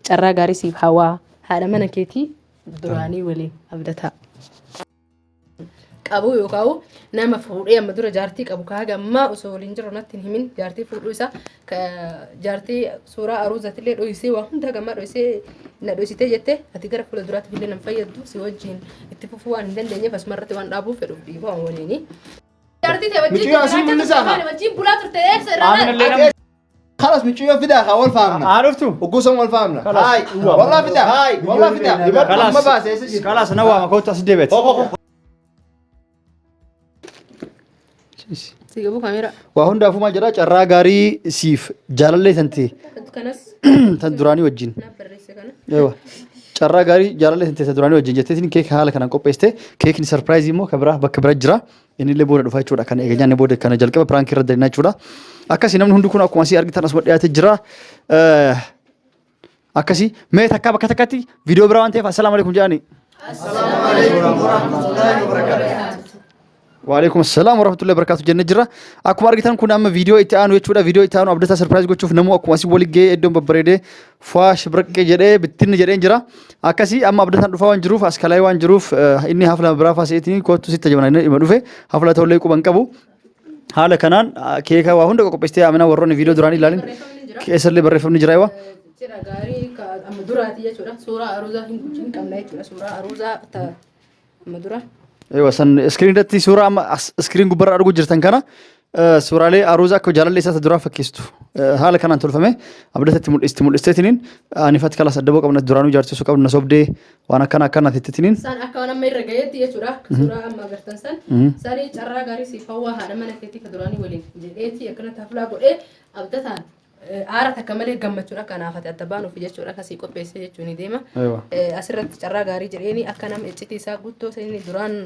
Carraa gaarii siif hawaa haadha mana keetii duraanii waliin abdataa. Qabu yookaan nama fuudhee amma dura jaartii qabu ka haga ammaa osoo waliin jiru natti hin himin jaartii fuudhuu isaa ka jaartii suuraa aruuzatillee dhoysee waa hunda haga ammaa dhoysee na dhoysitee jette ati gara fuula duraatti illee nan fayyaddu si wajjin itti fufuu waan hin dandeenyeef asuma irratti waan dhaabuuf fedhuuf dhiifama waliini. Jaartii ta'e wajjin Miciyoo asin mul'isaa haa. wajjin bulaa turte eessa irraa Aaminallee nama. Khalas miciyoo fidaa haa wal faamna. Haa dhuftu. Ugguu san wal faamna. Khalas. Haay. Wallah fidaa. Haay. Wallah fidaa. Khalas. Amma baase eessa jirti? Kalaas na waama kootu as deebite. Si qabu kaameeraa. Waa hundaafuu maal jedhaa carraa gaarii siif jaalallee tante Kanas tan duraanii wajjin. naaf barreesse kana. Ewa. Carraa gaarii jaalallee tante tan duraanii wajjin jetteetiin keeka haala kanaan qopheessite. Keekni sarpiraayizii immoo kan biraa bakka bira jira. Inni illee booda dhufa jechuudha. Kana eega nyaanne booda kana jalqaba piraankii irra dalina jechuudha. Akkasii namni hundi kun akkuma asii argitan asuma dhiyaatee jira. Akkasii mee takkaa bakka takkatti viidiyoo biraa waan ta'eef assalaamu alaikum jedhani. Waalaikum assalaam warahmatullahi wabarakatuh jennee jirra. Akkuma argitan kun amma viidiyoo itti aanu jechuudha. Viidiyoo itti aanu abdataa sarpiraayiz gochuuf namuu akkuma asii wali ga'ee iddoon babbareedee fuwaa shibirqee jedhee bittinni jedheen jira. Akkasii amma abdataan dhufaa waan jiruuf as kalaayee waan jiruuf inni hafla biraa faaseetiin kottu sitti jabana inni dhima dhufe hafla ta'ullee quban qabu. Haala kanaan keeka waa hunda qopheessitee amina warroonni viidiyoo duraan ilaalin keessallee barreeffamni jira ewa. Cidha gaarii ka amma duraati jechuudha. Suuraa aruuzaa hin qabna jechuudha. Suuraa aruuzaa ta amma dura. Ewa san iskiriin irratti suuraa amma iskiriin gubbarra arguu jirtan kana suuraalee aruuza akka jaalallee isaa duraa fakkeessitu haala kanaan tolfame abdatatti mul'isti mul'isteetiniin ani fati kalaas addaboo qabna duraanuu jaarsisuu qabna na sobdee waan akkana akkana tettitiniin. San akka waan amma irra gaheetti jechuudha. Akka suuraa amma agartan san. Sanii carraa gaarii siif hawwaa haadha mana keetii ka duraanii waliin jedheeti akkanatti haflaa godhee abdataan aara takka malee gammachuun akka naafate adda baanuuf jechuudha akkasii qopheessee jechuun ni deema. Asirratti carraa gaarii jedheeni akka nama iccitii isaa guuttoo inni duraan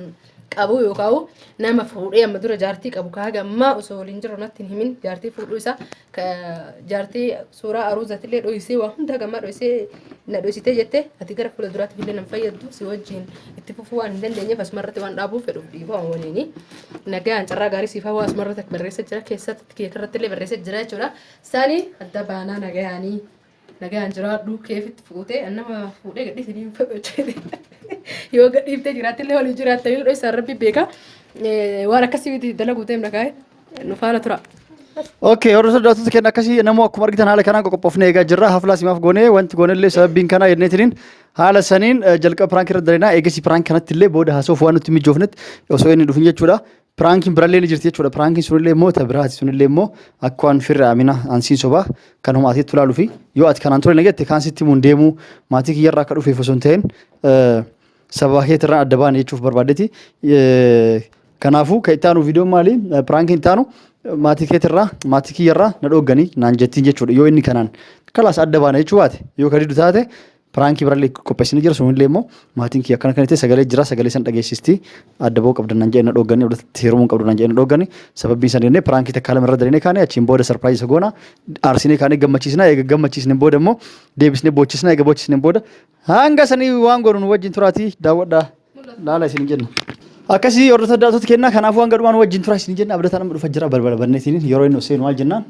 qabu yookaan nama fuudhee amma dura jaartii qabu ka haga ammaa osoo waliin jiru natti hin himin jaartii fuudhuu isaa ka jaartii suuraa aruuzatillee dhoysee waa hunda haga ammaa dhoysee na dhoysitee jette ati gara fuula duraatti illee nan fayyaddu si wajjin itti fufuu waan hin dandeenyeef asuma irratti waan dhaabuuf fedhuuf dhiifama waliini. Nagaan carraa gaarii siif hawaa asuma irratti barreessa jira keessatti keeka irratti illee barreessee jira jechuudha. Sani adda baanaa nagayaanii nagayaan jiraadhu keefitti fuutee nama fuudhee gadhiisanii hin fedhu jechuudha. Yoo gadhiiftee jiraatte illee waliin jiraatte yoo isaan rabbi beeka. Waan akkasii miti dalaguu deemna kaa'e nu faana tura. Okay, hordoftoota daawwattoota keenya akkasii namoo akkuma argitan haala kanaan qoqophoofnee eegaa jirra. Haflaa simaaf goonee wanti goone illee sababbiin kanaa jenneetiniin haala saniin jalqaba piraankii irra dalinaa eegasii piraankii kanatti illee booda haasa'uuf waan nutti mijoofnetti osoo inni dhufin jechuudha. Piraankiin birallee ni jirti jechuudha. Piraankiin sunillee immoo ta biraati. Sunillee immoo akka waan firra amina ansiin sobaa kan homa atiitti ilaaluu fi yoo ati kanaan ture na jette kaan sitti himuun deemuu maatii kiyyarraa akka dhufeef osoo hin ta'in sababa keetirraan adda baane jechuuf barbaadeti. Kanaafuu kan itti aanu viidiyoon maali? Piraankiin itti aanu maatii keetirraa maatii kiyyarraa na dhoogganii naan jettiin jechuudha. Yoo inni kanaan kalaas adda baane jechuu baate yoo ka didu taate Piraankii birallee qopheessanii jira sunillee immoo maatiin kiyya akkana kana ta'e sagalee jira sagalee san dhageessisti adda ba'uu qabda nan jedhe na dhoogganii walitti heerumuu qabdu nan jedhe na dhoogganii sababiin san jennee piraankii takkaa lama irra dalinee kaane achiin booda sarpiraayizii isa goona aarsinee kaanee gammachiisna eega gammachiisne booda immoo deebisnee boochisna eega boochisne booda hanga sanii waan goonu nu wajjin turaatii daawwadhaa laala isin jenna. Akkasii hordoftoota daawwattoota kennaa kanaafuu hanga dhumaan wajjin turaa isin jenna abdataan amma dhufa jira balbala banneetiin yeroo inni seenu maal jennaan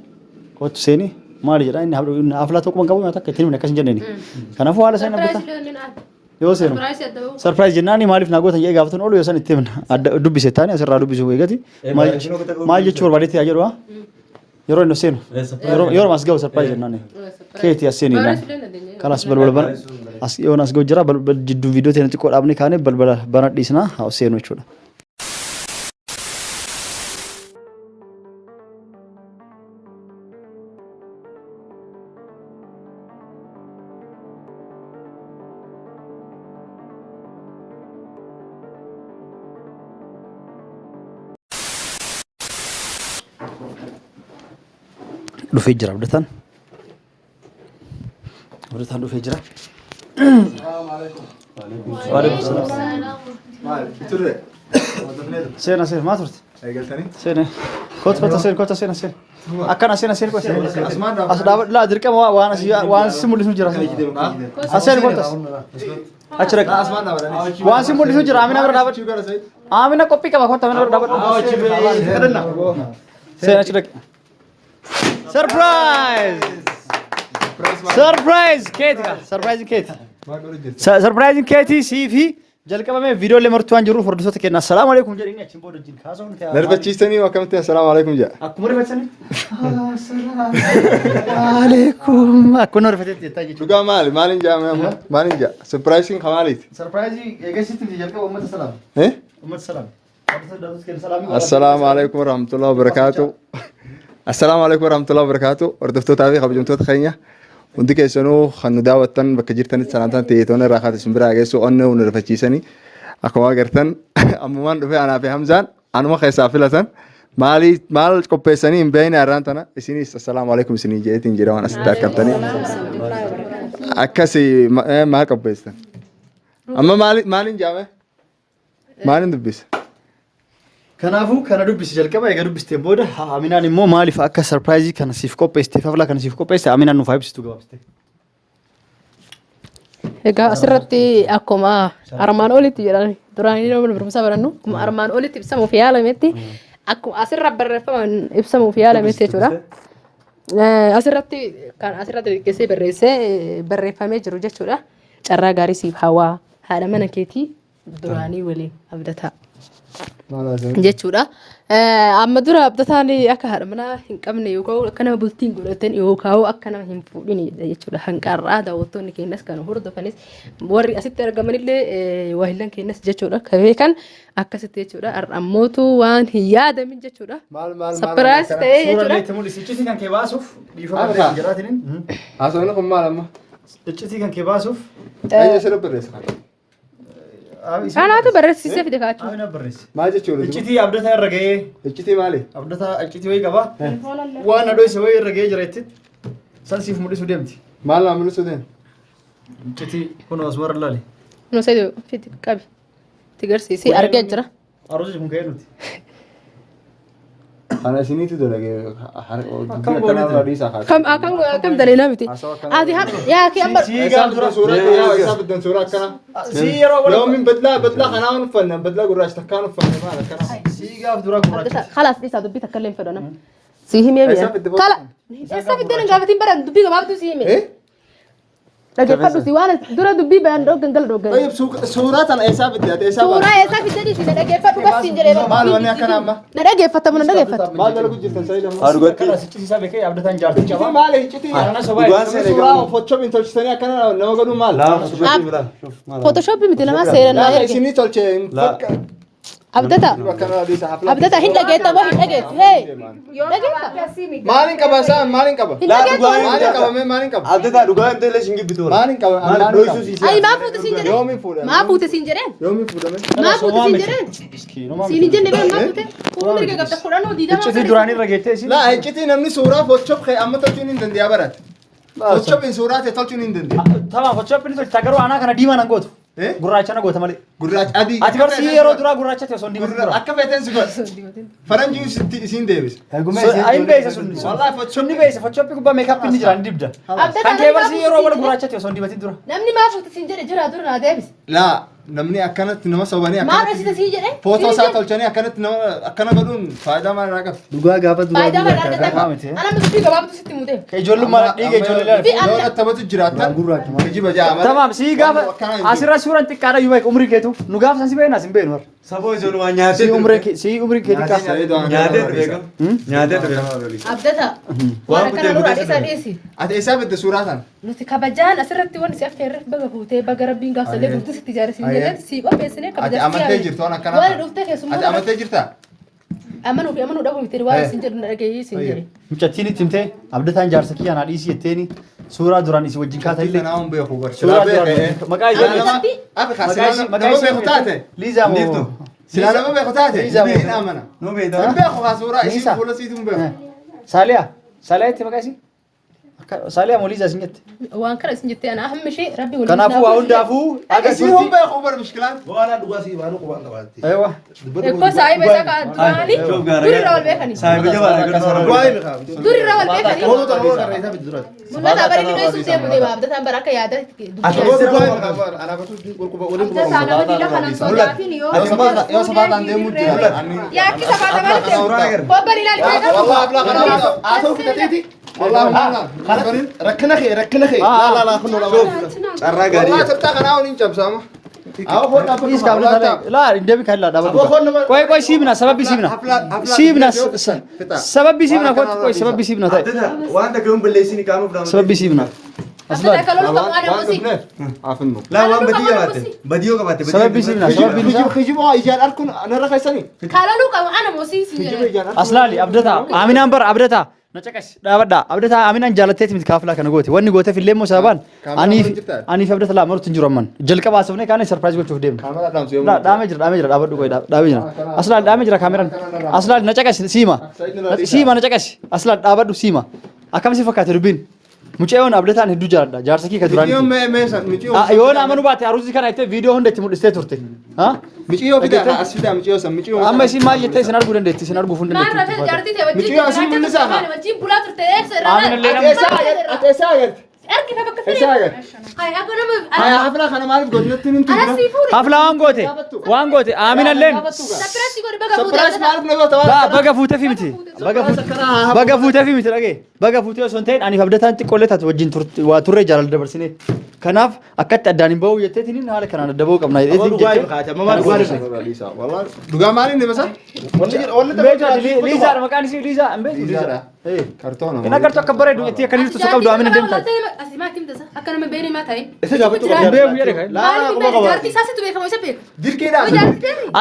kottu seeni maali jedha inni haflaa tokko qabu nyaata akka ittiin himne akkas hin jenneeni. Kanaafuu haala isaan abdataa yoo seenu sarpiraayiz jennaan maaliif naa gootan jedhee gaafatan oolu yoo san itti himna adda dubbise taane asirraa dubbisu eegati maal jechuu barbaadetti yaa jedhu Yeroo inni seenu. Yeroo yeroo as ga'u surprise jennaan. Keeti as seeni jennaan. Kalas balbala bana as yoon as ga'u jira balbala jidduu viidiyoo teena xiqqoo dhaabne kaane balbala bana dhiisna haa seenu jechuudha. Dhufee jira abdataan. Abdataan dhufee jira. Waalaikum salaam. Maal turre? Seena seena maa turte? Eegaltanii? Seena. Kootu kootu seena kootu seena seena. Akkana seena seena kootu. Asumaan As dhaabadhu laa dirqama waan asii waan si mul'isu jira. As seena kootu as. Achi dhaqi. Asumaan dhaabadhanii. Waan si mul'isu jira Amina bira dhaabadhu. Amina qophii qaba kootu Amina bira dhaabadhu. Seena achi dhaqi. Surprise! Surprise keeti. Surprise keeti. Surprise keeti sii fi jalqabame viidiyoolee martuu waan jiruuf hordoftoota keenya assalaamu alaikum jedhanii achiin booda wajjin kaasa'uun ta'e. Narbachiistanii akkamitti assalaamu alaikum jedha. Akkuma rifatanii. Assalaamu alaikum. Akkuma rifatetti jettaa jechuudha. Dhugaa maali? Maaliin jedhame amma? Maaliin jedha? Surprising ka maaliiti? Surprise eegasitti miti jalqaba uummata salaam. Eh? Uummata salaam. Hordoftoota keenya salaamii. Assalaamu alaikum warahmatullahi wabarakatuh. Assalaamu alaikum warahmatullahi wabarakatuh. Hordoftootaa fi kabajamtoota keenya hundi keessanuu kan nu daawwattan bakka jirtanitti salaamtaan xiyyeetoon irraa kaate isin biraa geessu onnee nu rifachiisanii akkuma agartan ammumaan dhufee anaa fi Hamzaan anuma keessaa filatan maali maal qopheessanii hin beekne har'aan tana isinis assalaamu alaikum isinii jedheetiin jedha waan asitti argamtanii akkasi maal qopheessitan amma maaliin jaame maaliin dubbisa? Kanaafuu kana dubbisi jalqaba eega dubbisteen booda Aminaan immoo maaliif akka surprise kana siif qopheessite haflaa kana siif qopheessite Aminaan nuuf haa ibsitu gabaabsite. Egaa asirratti akkuma armaan olitti jedhan duraan yeroo mana barumsaa barannu akkuma armaan olitti ibsamuuf yaalametti akkuma asirra barreeffaman ibsamuuf yaalametti jechuudha. Asirratti kan asirratti liqqeessee barreessee barreeffamee jiru jechuudha. Carraa gaarii siif hawaa haadha mana keetii duraanii waliin abdataa jechuudha. Amma dura abdataan akka haadha manaa hin qabne yookaan akka nama bultii hin godhatin yookaan akka nama hin fuudhin jechuudha. Hanqarraa daawwattoonni keenyas kan hordofanis warri asitti argamanillee waahillan keenyas jechuudha. Kan beekan akkasitti jechuudha. Har'a ammootu waan hin yaadamin jechuudha. Maal maal maal Surprise ta'ee Suuraa jechuudha. illee itti mul'isi. Iccitii kan kee baasuuf dhiifama Harka. hin jiraatiniin. Haasawni kun maal amma? Iccitii kan kee baasuuf. Eenyu asirra barreessa kana? Kanaatu barreessisee fide kaachuu. Aminaa barreesse. Maal jechuudha? Iccitii abdataa irra ga'ee Iccitii maali? abdataa iccitii wayii qaba. Waan adoo isa wayii irra ga'ee jira itti san siif mul'isuu deemti. Maal naa mul'isuu deema? Iccitii kun asuma laali. Nu seetu fidi qabi. Itti garsiisee argee jira. Aroosni kun ka'ee nuti. Kana isiniitu dalagee Akkam goonee dhiisaa kaasa. Kam akkam akkam daleelaa miti. Haasawaa akkana Ati ham yaa kee amma Sii gaaf dura. Suuraa akkana isaa biddan suuraa akkana. Sii yeroo wal Yoomiin badlaa badlaa kanaa uffanne badlaa gurraacha takkaan uffanne maal akkana. Sii gaaf dura gurraacha. خلاص dhiisaa dubbii takka illee hin fedhu nama. Si himee Eessa mi'a. fidde Kala eessa fidde nan gaafatiin baran dubbii gabaabduu si hime. Eh? Dhaggeeffadhu si waan dura dubbii bayan dhoogan gala dhoogan. طيب suuraa tana eessaa fidde ati eessaa baate? Suuraa eessaa fidde dhiisi na dhaggeeffadhu bas siin jedhee bara. Maal wanni akkana amma? Na dhaggeeffatamu na dhaggeeffatu. Maal dalagu jirtan sayii lama? Akkana siccisiisaa beekee abdataan jaartii qaba. Iccitii maali iccitii? Kana sobaa Dhugaan seenee Suuraa Photoshop hin tolchisanii akkana nama godhuu maal? Photoshop miti nama seera naa Laa erge. isinii tolche hin fakka. Abdata Akkana dhiisa hafla. abdata hin dhageetta moo hin dhageettu? Hee dhageetta. Maaliin qaba isaa maaliin qaba? Hin dhageettu. Maaliin qaba mee maaliin qaba? Abdataa dhugaa hin ta'e isin gibbitu. Maaliin qaba? Maal Maaliin dhoysuu qaba? siisee? Ayi maa fuute siin jedheen? Yoomiin fuudhame? Maa fuute siin jedheen? Yoomiin fuudhame? Maa fuute siin jedheen? Siin hin jenne bara maa fuute? Fuudhuu mirga qabda kudhanoo diidama. Iccitii duraan irra geettee isin. Laa iccitii namni suuraa Photoshop ka'e amma tolchuun hin danda'a barate. Photoshop suuraa ta'e tolchuun hin danda'a. Tamam Photoshop ni tolchita garuu anaa kana diimaa nan gootu. Eh? Gurraacha na goota malee. Gurraacha adii. Ati barsi yeroo duraa gurraacha ta'e osoo hin diimatin dura. Akka feeteen si godha. Faranjiin sitti isiin deebisa. Ayin beeysa sun. Wallahi Photoshop Sunni beeysa Photoshop gubbaa meekaappii ni jira ni dibda. Abdata Kan kee barsi yeroo wal gurraacha ta'e osoo hin diimatin dura. Namni maa fuute siin jedhe jira dura naa deebise. Laa namni akkanatti nama sobanii Maa akkanatti dhoksite siin jedhe? footoo isaa tolchanii akkanatti nama akkana godhuun faayidaa maal irraa qabdi? Dhugaa gaafa Faayidaa maal argatan? Haa miti. Ana dubbii gabaabduu sitti mutee. Ka ijoollummaa dhiiga ijoollee Dubbii Yoo adda. taphatu jiraatan geejjiba ja'a malee. Tamam sii gaafa asirra suuraan xiqqaadha yoo beeku umrii keetu nu gaafa san si beekna sin beeknu har'a. Saboo ijoollumaa nyaatee Sii umrii kee sii umrii kee xiqqaa. Nyaatee dhufe kam? Nyaatee dhufe. Abdata. Waan Waan kutee akkana nurraa kutee dhiisaa dhiisi. Ati eessaa fidde suuraa sana? Nuti kabajaan asirratti wanti si affeerre baga fuutee baga rabbiin gaafsallee bultii sitti ijaare siin jedhee si qopheessinee Ati kabajaa amantee jirtu waan akkanaa. Waan dhuftee keessummaa Ati amantee jirtaa? amanuu fi amanuu dhabuu miti waan siin jedhu na dhaggeeyyii siin jedhe. Mucattiin itti himtee abdataan jaarsa kiyyaa naa dhiisii jetteeni suuraa duraan isii wajjin kaata illee. Kanaa hin beeku barsiisa. Suuraa duraan maqaa ishee Amantii? Afi maqaa silaa ishee maqaa nama ishee beeku taate. Liizaa moo Liiftu. Silaa nama beeku taate. Liizaa moo Hin amana. Nu beektaa? Hin beeku haa suuraa isii Liizaa. fuula siitu hin beeku. Saaliyaa Saaliyaa itti maqaa isii Akka Saaliyaa moo Liizaa isin jette. Waan kana isin jettee ana hammi ishee rabbi waliin Kanaafuu waa hundaafuu aga Isii hin turtii. beeku bar mishkilaan. Waan dhugaa sii baanu qubaan qabaatti. Ewa. Ekkoo saayiba isaa ka duraanii durirra wal beekanii. Saayiba jabaadha garuu Dhugaa himi kaa. Durirra wal beekanii. Ooluu tan ooluu kan isaa bitu duratti. Mul'ata bari ni dho'isuuf deemu deema abdataan bara akka yaada Ati dhugaa himi kaa. Alaabatu waliin quba Abdataa nama dila kanan sodaatin yoo Yoo sabaataan deemuu jira. Yaa akki sabaata maal deemu? Bobbal ilaali beekamu. Wallah abla kanaa haasa'u fitateeti. Wallahi rakkina kee rakkina kee laa laa laa kun laa. Carraa gaarii. Wallahi tabtaa kanaa waliin cabsaama. Dhiis kaabila laa hin deebi kan laa dhaabadhu. Qoy qoy siibna sababbi siibna. Siibna sababbi siibna kottu qoy sababbi siibna ta'e. Abdata waan takka yoon balleessini qaama fudhamu. Sababbi siibna. Abdataa kan loluu qabu ana mosii. Afinnu. Laa waan badii qabaatte. Badii yoo qabaatte. Sababbi siibna sababbi isaa. Kijiba ijaan arkuun anarra keessanii. Kan loluu qabu ana mosii si Kijiba jedhe. ijaan arkuun. Aslaali abdataa Aminaan bara abdataa na caqas dhaabadha abdataa Aminaan jaalatteeti miti kaaflaa kana goote wanni gooteef illee immoo sababaan Kaameraa aniif waliin jirtaa? aniif abdata laa marutti hin jiru amman jalqaba haasofnee kaane sarpiraayiz gochuuf deemna. Kaameraa dhaamsu yommuu. Laa dhaamee jira dhaamee jira dhaabadhu qoy dhaamee jira aslaali dhaamee jira kaameraan aslaali na caqas siima siima na caqas aslaali dhaabadhu siima akkam si fakkaate dubbiin mucayyoon abdataan hedduu jaaladha jaarsa kee ka Miciyyoon duraanii. mee meeshaan miciyyoon. Yoo na amanuu baate aruuzi kana jettee viidiyoo hunda itti mul'istee turte. Miciyyoo fidaa as fidaa miciyyoo san miciyyoo. Amma isin maal jettee isin arguu dandeetti isin arguuf hin Maal dandeetti. rafee jaartii ta'e wajjin Miciyoo asin mul'isaa haa. wajjin bulaa turte eessa irraa Aamin illee Ati eessaa agarte? Ati eessaa agarte? Ergi bakka Eessaa agarte? Hay akka nama Haya hafla kana maaliif godinatti hin Ana turre? sii fuudhe. Haflaa waan goote waan goote aaminalleen Sapiraasii godhi baga fuudhe. Surprise maaliif na goota laa waan baga fuuteefi miti baga fuute baga fuuteefi miti dhagee baga fuutee osoo hin ta'in aniif abdataan xiqqoollee taate wajjin waa turre jaalala dabarsine kanaaf akkatti addaan hin ba'uu jetteetiin haala kanaan adda ba'uu qabna Amma dhugaa hin kaate amma maal dhugaa hin Wallahi dhugaa maaliin ni masa? Beektu Liizaadha maqaan isii Liizaa hin beektu Liizaadha. Eh. Kartoona. Inni agartu akka bareedu itti akka nirtu qabdu amina deemtaa. Asii maal himta akka nama beene maa ta'e. Isa gaafachuu Hin beeku jedhe kan. Maaliif hin beekne jaartii isaa situ beekamu isa beeka. Dirqiidhaan.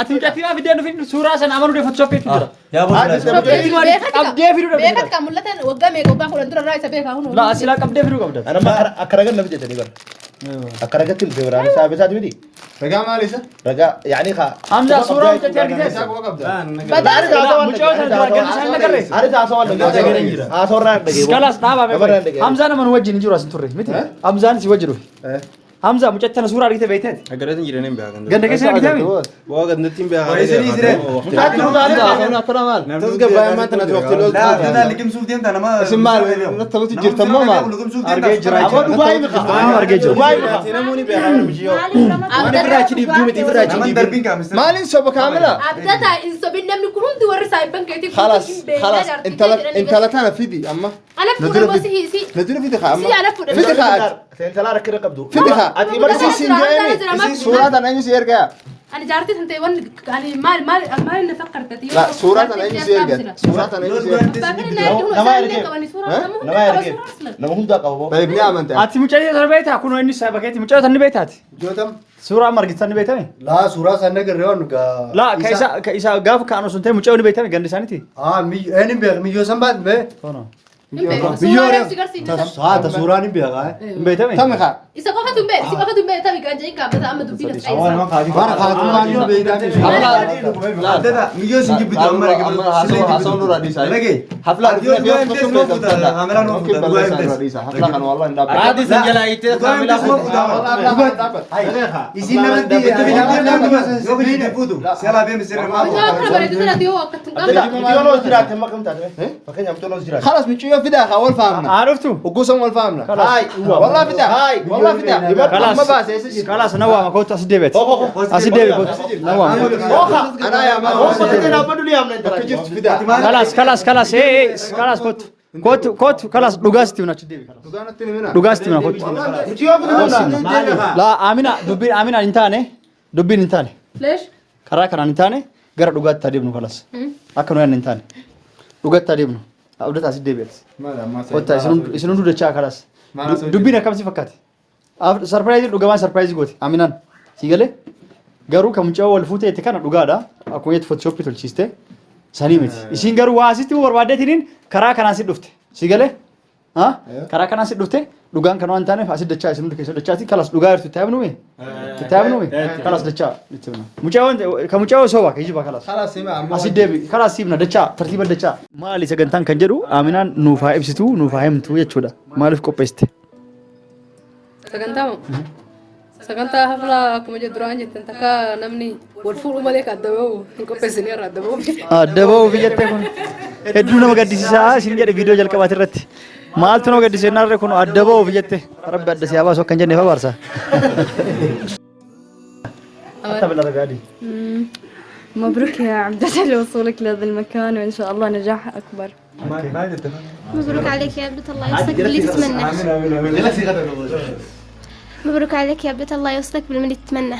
Ati mucattii maa fiddee dhufin suuraa sana amanuu deeffatu sopheetu jira. Yaa boona. Qabdee fiduu dhabde. Beekat kan mul'atan waggaa meeqa waggaa 10 dura irraa isa beekaa hunoo. Laa silaa qabdee fiduu qabda. Anamma akka ragan na fijetanii bara. Akka ragatti dhufe biraan isaa bisaati miti. Ragaa maali isa? Ragaa yaani kaa. Hamza suuraa mucattii argitee? Isaa quba qabda. Badaa Mucaa sana dura ganna isaan nagarre. Ani haasawaa dhagee. Haasawaa irraa dhagee. Kalaas dhaabaa Namarraa beeku. dhagee. Hamzaan nama nu wajjin hin jiru as hin turre miti. Hamzaan si wajji dhufe. Hamza mucattii tana suuraa argitee beekteeti. Agareetiin jiranii hin beekan. Ganda keessa argitee mi? Waa gandatti hin beekan. Isinii siree. Haasawni akkana maal? Laa abdataa liqimsuuf deemta nama. Isin maal? Natti ta'utu jirtan moo maal? Argee jira. Amma dhugaa himi kaa. Waan argee jira. Dhugaa himi kaa. Naman darbiin kaamiste. Maaliin soba kaamila? Abdataa hin sobin namni kun hundi warri saayibban keetii خلاص خلاص انت انت لا تانا فيدي اما Ana fuudhe moo si si ندير فيدي خا اما Si ana fuudhe. فيدي خا Seentalaa rakkina qabdu. فيدي خا Ati bara isi sinjeemi suuraa tana eenyu si ergaa Ani jaartii san ta'e wanni ani maal maal maal na fakkartati. la suuraa tana eenyu si ergaa suuraa tana eenyu si ergaa Nama ergee. Nama ergee. Nama hundaa qaba boo. طيب ni amanta Ati mucattii sana beektaa? Kunoo inni bakkeetti mucattii sana ni beektaati. jootam Suuraa amma argitan ni beektami? Laa suuraa isaan agarree waan dhugaa. Laa ka isa ka isa gaafa ka'an osoo hin ta'in mucaa ni beektami gandi isaaniiti. Ah, eenyu beeka miyyoo san baat bee. Tono. Suuraa si garsiisa. Haa ta suuraan hin beekaa. Hin beektami? tami kha Isa qofatu hin beeku, si qofatu hin beeku tabi gaanjeen kaabbata amma dubbiin as qayyisa. Bara kaatu maaliif beektaa? Abdataa miyyoo sin jibbitu amma amma haasawni nurraa dhiisaa. Dhagee. Hafla Yoo dhugaa himtees noo fuuta kaameraa noo fuuta dhugaa himtees. hafla kan wallahi hin dhaabbatu. Raadi san jalaa hiitee kaamilaa Isin namatti Yoo bijjite fuutu si alaa beemi sirri maa Mucaa akkana bareedu sana dhiyoo akka tun qabda. Mucayyoon os jiraatte amma kam taate? Fakkeenyaaf mucayyoon os jiraatte. خلاص micciyoo fidaa haa wal faamna Haa dhuftu. uggusam wal faamna Haay. والله fidaa والله fidaa Kalaas. amma baase eessa jirti Kalaas na waama kootu as deebi'eeti. As deebi'e kootu na waama. anaa yaa maal Oofata ta'e dhaabbadhu ni yaamna intala. bakka jirtu fidaa Kalaas kalaas kalaas ee ee kalaas kootu kootu kootu kalaas dhugaas itti himna achi deebi'e. dhugaa natti ni mina Dhugaas itti himna kootu. Mucayyoo fidu Laa Amina dubbiin Amina hin taane dubbiin hin taane Leesh. karaa kanaan hin taane gara dhugaatti adeemnu kalaas. Akka nu yaadne hin taane dhugaatti adeemnu abdataa as deebi'eeti. Kottaa isin hunduu dachaa kalaas. Dubbiin akkam si fakkaate? Sarpiraayizii dhugamaan sarpiraayizii goote Aminaan si galee garuu kan mucaa wal fuutee itti kana dhugaadha akkuma jetti footoshoppii tolchiiste sanii miti. Isiin garuu waa asitti barbaaddeetiniin karaa kanaan si dhufte si galee karaa kanaan si dhufte dhugaan kan waan taaneef asi dachaa isin hundi keessa dachaati kalas dhugaa jirtu itti haabnume itti haabnume kalas dachaa itti himna. Mucaa kan mucaa osoo waa kijiba kalas. خلاص hima amma Asi deebi kalas siibna dachaa tartiiba dachaa. Maali sagantaan kan jedhu Aminaan nuuf haa ibsitu nuuf haa himtu jechuudha. Maaliif qopheessite? Sagantaa moo? Sagantaa haflaa akkuma jedhu duraan jettan takka namni wal fuudhu malee kan adda bahu hin qopheessine irraa adda bahu. Adda bahuuf jettee kun hedduu nama gaddisiisaa isin jedhe viidiyoo jalqabaati irratti. Maaltu nama gaddisiise narre kun adda bahuuf jette rabbi adda si haa baasu akkan jenneef abaarsa. Hatta bila rabi adii. مبروك يا عبدة لوصولك لهذا المكان وإن شاء الله نجاح أكبر. مبروك عليك يا عبدة، الله يوصلك باللي تتمنى. مبروك عليك يا عبدة، الله يوصلك باللي تتمنى.